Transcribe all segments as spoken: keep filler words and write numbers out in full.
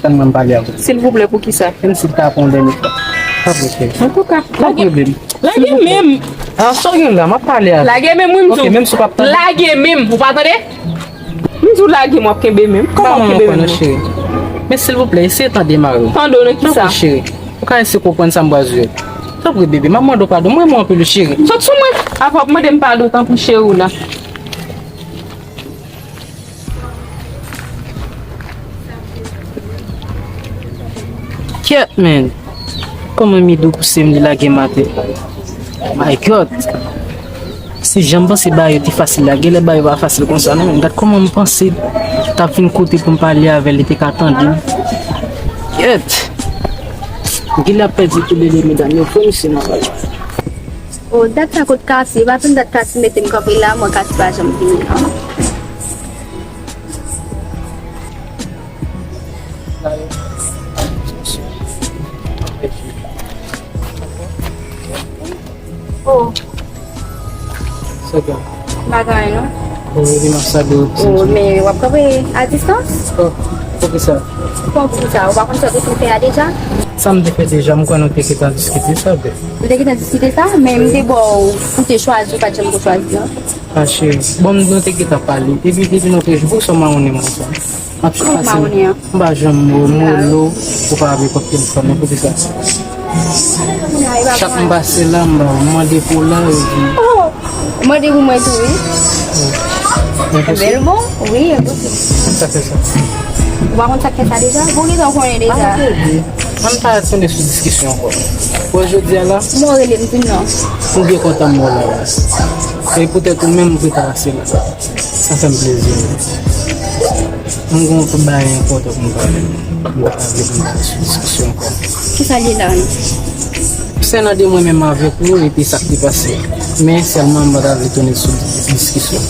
Tann mwen pale avè w. Silvouplè, poukisa? Menm si l ta pran yon dènye fwa. Tanpri, cheri. Antouka, lage, lage men m. Ah, sa w gen la, m ap pale avè w. Lage men m, wi, m di w. Ok, menm si w p ap tande. Lage men m, ou pa tande? M di w lage m, w ap kenbe men m. Kòman w ap kenbe men m? Cheri. Men silvouplè, eseye tande mari w. Tande w nan kisa? Tanpri, cheri. Ou ka eseye konprann sa m pral di w. Tanpri, bebe, m ap mande w padon. M renmen w anpil, wi, cheri. Sot sou mwen. Apa w ap mande m padon, tanpri, cheri w la. Kyèt, men. Kòman Midou pouse m li lage m atè? My God. Si jan m panse bagay yo te fasil la, genlè bagay yo pa fasil konsa non. Gad kòman m panse t ap vin kote pou m pale avè l, li te ka tande m. Kyèt. Gilè ap pèdi tou de de medam yo, fò misye nan bagay. O, dat sa kot Kati? E pa tann dat Kati mete m kanpe la, mwen Kati pa janm vini non. Oh. Sa gen? M pa gen anyen non. Ou rele m ap salye w. Oh, men w ap kanpe a distans? Oh, poukisa? Poukisa? Ou pa konn sa w te fè a deja? Sa m te fè deja, m kwè nou te gentan diskite sa, bè. Nou te gentan diskite sa, men m te ba w pou te chwazi, ou pa t janm ko chwazi an. Ah, cheri. Bon, nou te gentan pale. Epi depi nou te jwenn, poukisa w mawonnen m konsa? M ap chita se m pa janm molo, ou pa avè kòb telefòn nan, poukisa? Chak m pase la, m ba, m mande pou w la, yo di. Oh, mande pou mwen tou, wi. Bèl bon, wi, enposib. Sa fè sa. Ou pa konn sa k fè sa deja? Bon, gentan w konnen deja. Ann pa tounen sou diskisyon ankò. Bon, jodi a la. Mwen rele m di non. M byen kontan m wè w la, wi. E poutèt ou menm, m prepare la. Sa fè m plezi wi. Mwen gen yon bagay enpòtan pou m pale. M pa ta vle pou n pale sou diskisyon ankò. Kisa l ye la menm? Konsènan de mwen menm avèk ou epi sa k te pase. Men sèlman m pa ta vle tounen sou diskisyon.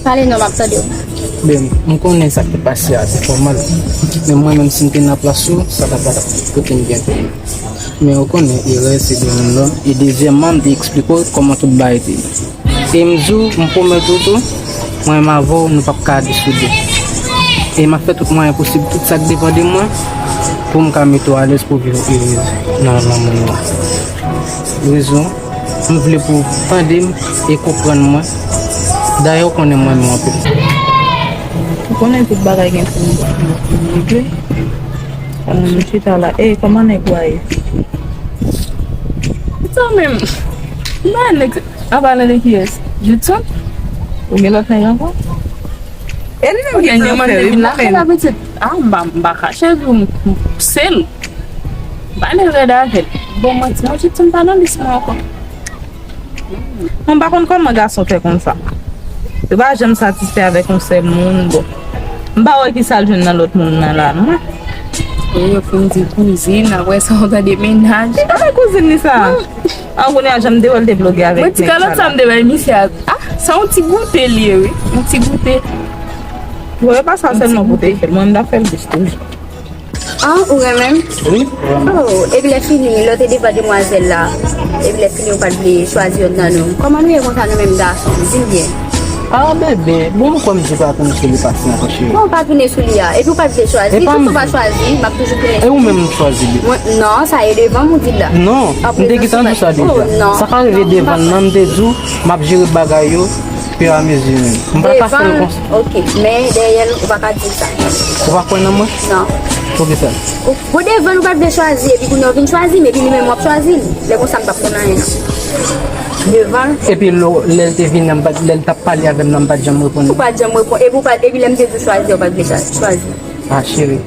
Pale non, m ap tande w. Ben, m konnen sa k te pase a te fè w mal. Men mwen menm si m te nan plas ou, sa ta pa t ap pote m byen pou mwen. Men ou konnen erè se de moun nan. E dezyèmman, m te eksplike w kòman tout bagay te ye. E m di w, m pwomèt ou tou, mwen menm avè w, nou p ap ka desoude. E m ap fè tout mwayen posib, tout sa k depann de mwen, pou m ka mete w alèz pou w viv erez nan lanmou nou an. Rezon, m vle pou w tande m e konprann mwen. Dayè, w konnen m renmen w anpil. Ou konnen tout bagay gen pou, pou, pou regle. Kòman nou chita la? Ey, kòman nèg ou a ye? Sa menm. Nan nèg, an palan de kiyès? Judson? Ou gen lòt nèg ankò? E li menm ki transfè, wi, mwen menm. Ah, m pa, m pa kache di w, m, m, se l. M pa nan rèd avè l. Bon, mwen, mwen Judson pa nan lis mwen ankò. Mwen pa konn kòman gason fè konsa. Yo pa janm satisfè avèk yon sèl moun, bon. M pa wè kisa l jwenn nan lòt moun nan la, non. E yo fin di kouzin, apre sa w tande mennaj. Ki bagay kouzin li sa? An kounye a, jan m te wè l te bloke avèk nèg sa la. Mwen ti kalòt sa m te bay misye a. Ah, sa yon ti goute li ye, wi. Yon ti goute. Bon, e pa sa sèlman pou te fè l. Mwen, m ta fè l plis toujou. Ah, ou renmen m? Wi, ou renmen m. Oh, epi lè fini, lè w te devan demwazèl la, epi lè fini, ou pa t vle chwazi yonn nan nou. Kòman nou ye konsa, nou menm gason? Di m byen. Ah, bebe, bon, m kwè m di w pa tounen sou li pase ankò, cheri. Non, ou pa tounen sou li a. Epi ou pa t vle chwazi, tout ou pa chwazi, m ap toujou tounen sou li. E ou menm ou chwazi li? Mwen, non, sa e devan m ou di l la. Non, m te gentan di w sa deja. Oh, non. Sa ka rive devan l, non, m te di w, m ap jere bagay yo. Fur et à mesure menm. M pa ka fè l konsa. Ok, men dèyè l, ou pa ka di l sa. Ou pa kwè nan mwen? Non. Poukisa? Ou, bon, devan l ou pa t vle chwazi, epi kounye a w vin chwazi m, epi li menm w ap chwazi l. Lè konsa m p ap konn anyen non. Devan l. Epi lè, lè l te vin, lè l t ap pale avè m nan, m pa t janm reponn li. Ou pa t janm reponn, epi ou pa, epi lè m te di w chwazi, ou pa t vle chwazi. Ah, cheri.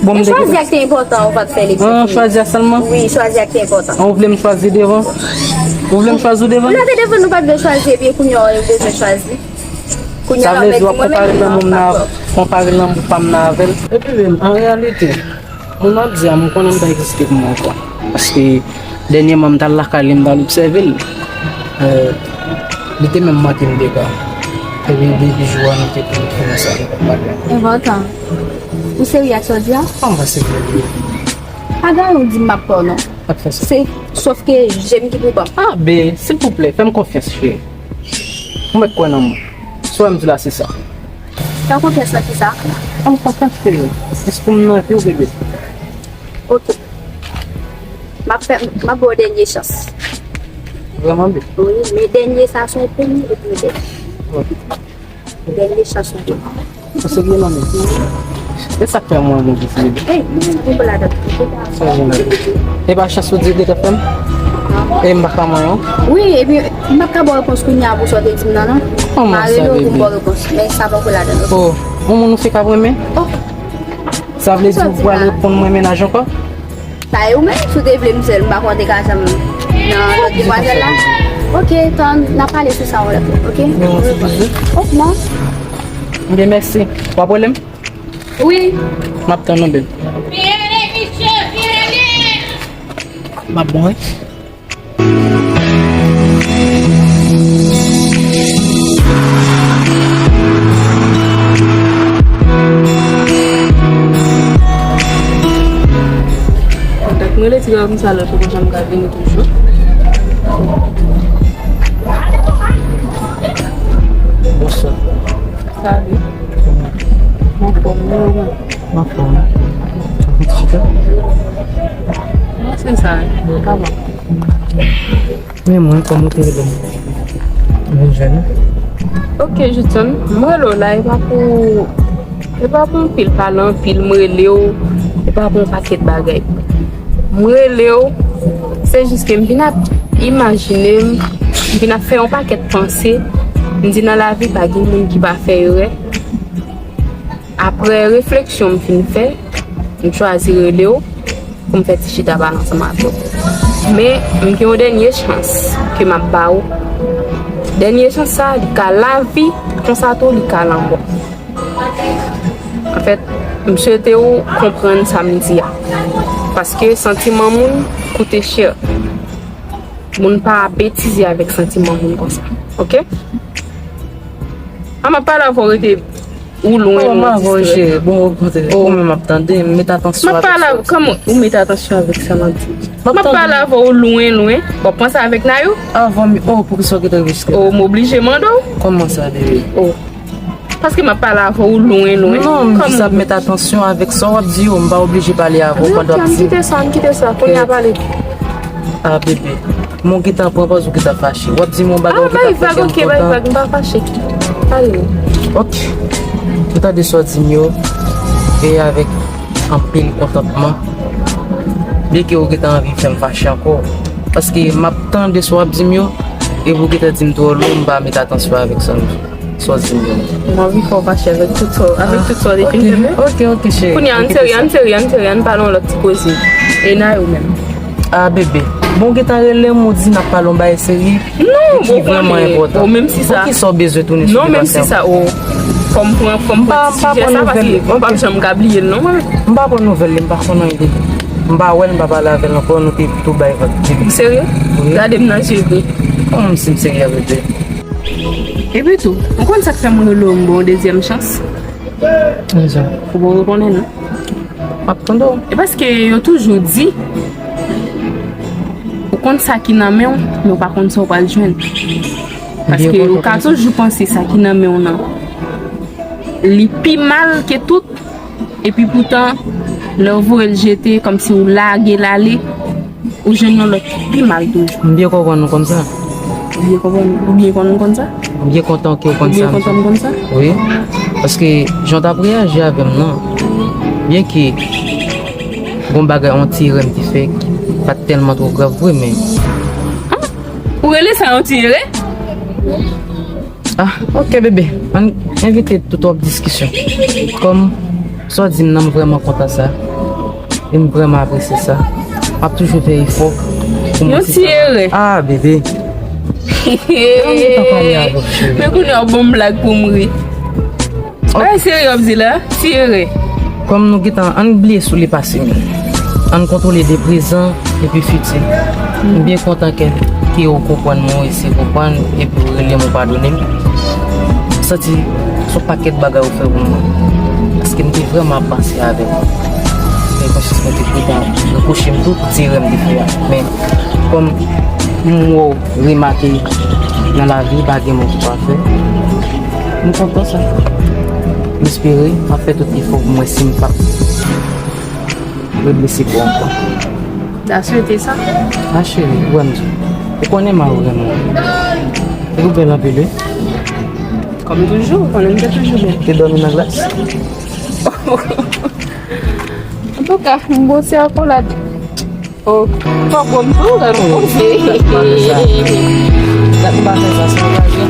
Bon, m te chwazi a k te enpòtan, ou pa t fè l eksprè. Ah, chwazi a sèlman? Wi, chwazi a k te enpòtan. Ah, ou vle m chwazi devan? Ou vle m chwazi w devan? Lè te devan nou pa t vle chwazi, epi kounye a ou bezwen chwazi. Kounye a la ou mèt di mwen menm mwen pa konprann. Sa vle di w ap konpare lanmou m nan, konpare lanmou pa m nan avè l? Epi menm, an reyalite, moun w ap di a, m konnen m pa egziste pou mwen ankò. Paske dènyèman m t al lakay li, m t al obsève l. Eh, li te menm manke m dega. Epi depi jou a nou te tou fini sa, nou pa t pale ankò. Enpòtan. Ou serye ak sa w di a? Kòman pa serye? Pa gen anyen w di m m ap kwè w non. Pa t fè sa. Se, sòf ke je m ki pou ban m. Ah, be, silvouplè, fè m konfyans, cheri. Ou mèt kwè nan mwen. Sa w wè m di la, se sa. Fè w konfyans nan kisa? An kontan, cheri. Èske m nan vi w, bebe? Ok. M ap fè, m ap ba w dènye chans. Vrèman, bebe? Wi, men dènye sa se yon premye epi yon dènye. Ok. Dènye chans ou gen. Ou serye, manmi? E sa k fè mwen renmen w, bebe? Ey, mwen renmen w ladan. Sa vin la. E pa chans ou di w te ka fè m? E m pa ka manyen w? Wi, epi m pa ka ba w repons kounye a pou sa w te di m nan, non. Kòman sa, bebe? M a rele w pou m ba w repons, men sa poko ladan, ok? Oh, yon moun ou fenk ap renmen? Oh. Sa vle di ou pral reponn mwen mennaj ankò? Sa e ou menm, si w te vle m sèl, m pa kwè w te ka janm nan lòt demwazèl la. Ok, tann, n a pale sou sa yon lòt lè, ok? Men yon ti bizou. Oh, non. Ebyen, mèsi. W ap rele m? Wi. M ap tann ou, bebe. M ap bon, wi. Kontak mwen, lè ti granmoun sa lòt ou pa janm ka vini toujou. Bonswa. Salut. Kòman? Anfòm, wi, ou menm? Anfòm. Ou chita? Non, se sa, wi. Kòman? Men mwen, kòman ou te rele m? Mwen jwenn ou. Ok, Judson, mwen rele w la, e pa pou, e pa pou anpil pale, anpil, mwen rele w, e pa pou yon pakèt bagay. Mwen rele w, se jis ke m vin ap imajine m, m vin ap fè yon pakèt panse, m di nan lavi pa gen moun ki pa fè erè. Apre refleksyon m fin fè, m chwazi rele w pou m fè ti chita pale ansanm avè w. Men, m gen yon dènye chans ke m ap ba w. Dènye chans sa, li ka lavi, konsa tou, li ka lanmò. Anfèt, m swete w konprann sa m di a. Paske santiman moun koute chè. Moun pa betize avèk santiman moun konsa. Ok? A, m ap pale avè w, rete ou lwen, oh, non, m avè w, distri. Cheri. Bon, ou kontre. Oh. Ou menm ap tande, m met atansyon avèk sa. M ap pale avè w, kòman ou met atansyon avèk sa m ap di? M ap pale avè w lwen, lwen. W ap panse avèk Nayou? Avan m, oh, poukisa w gentan rive jiska la? Oh, m oblije mande w. Kòman sa, bebe? Oh. Paske m ap pale avè w lwen, lwen. Non, m di sa, m met atansyon avèk sa w ap di yo, m pa oblije pale avè w pandan w ap di. Ok, ann kite sa, ann kite sa. Kounye a pale. Ah, bebe. Mwen gentan pran pòz ou gentan fache. W ap di m yon bagay, ou gentan fè kè m kontan. Ah, bay vag, ok, bay vag, m pa fache. Pale. Ok. Ou tande sa w di m yo, e avèk anpil kontantman. Byenke ou gentan anvi fè m fache ankò. Paske m ap tande sa w ap di m yo, epi ou gentan di m twò lwen, m pa met atansyon avèk sa m di. Sa w di m yo. M anvi fè w fache avèk tout sa, avèk tout sa w depi m fè m yo. Ok, ok, cheri. Kounye a, ann serye, ann serye, ann serye, ann pale yon lòt ti koze. E Nayou menm? Ah, bebe. Bon, ou gentan rele m, ou di n ap pale yon bagay serye. Non, ki vrèman enpòtan. Oh, menm si sa. Poukisa w bezwen tounen sou li pase ankò? Non, menm si sa, oh. Fò m pran, fò m pran ti sijè sa, paske m p ap janm ka bliye l, non, mwen. M pa pran nouvèl li, m pa konn anyen de li. M pa wè l, m pa pale avè l ankò, nou te tou bay vag depi. Ou serye? Wi. Gade m nan je vre. Kòman si m serye avèk li? Epi tou, ou konn sa k fè m rele w, m ba w dezyèm chans? Kòman sa? Ou poko konnen, non? M ap tande w. E paske yo toujou di, ou konn sa ki nan men w, men w pa konn sa w pral jwenn. Paske ou ka toujou panse sa ki nan men w nan, li pi mal ke tout, epi poutan, lè w voye l jete, kòmsi w lage l ale, ou jwenn yon lòt ki pi mal toujou. M byen konprann ou konn sa. Ou byen konprann, ou byen konn ou konn sa? M byen kontan ke ou konn sa. Ou byen kontan m konn sa? Wi. Paske jan w t ap reyaji avè m nan, byenke gon bagay, yon ti erè m te fè ki pa t tèlman twò grav vre, men. Ah, ou rele sa yon ti erè? Ah, ok, bebe. Ann evite tout twòp diskisyon. Kòm sa w di m nan, m vrèman kontan sa. E m vrèman apresye sa. M ap toujou fè efò pou mwen. Yon ti erè. Ah, bebe. Ann gentan pale avè w, cheri. Men kounye a w ban m blag pou m ri. Ok. Bagay serye w ap di la, ti erè. Kòm nou gentan, ann bliye sou li pase nou. Ann kontwole de prezan epi fiti. M byen kontan ke, ke ou konprann mwen, ou eseye konprann, epi ou rele m, ou padone m. M santi se yon pakèt bagay ou fè pou mwen. Paske m te vrèman ap panse avè w. Men konsyans mwen te gentan repwoche m tout ti erè m te fè a. Men, kòm m wè w remake nan lavi, pa gen moun ki pafè. M kontan sa. M espere, m ap fè tout efò pou m wè si m p ap reblese kò w ankò. T'as souhaité ça? Ah, cheri, ou wè m di w. Ou konnen m a ou renmen w. Ou bèl anpil, wi. Kòm toujou, ou konnen m te toujou bèl. Te dòmi nan glas? Antouka, m bon ti akolad. Oh, fòk bon tou, lè nou konfye. Dat m pa fè sa, se yon blague.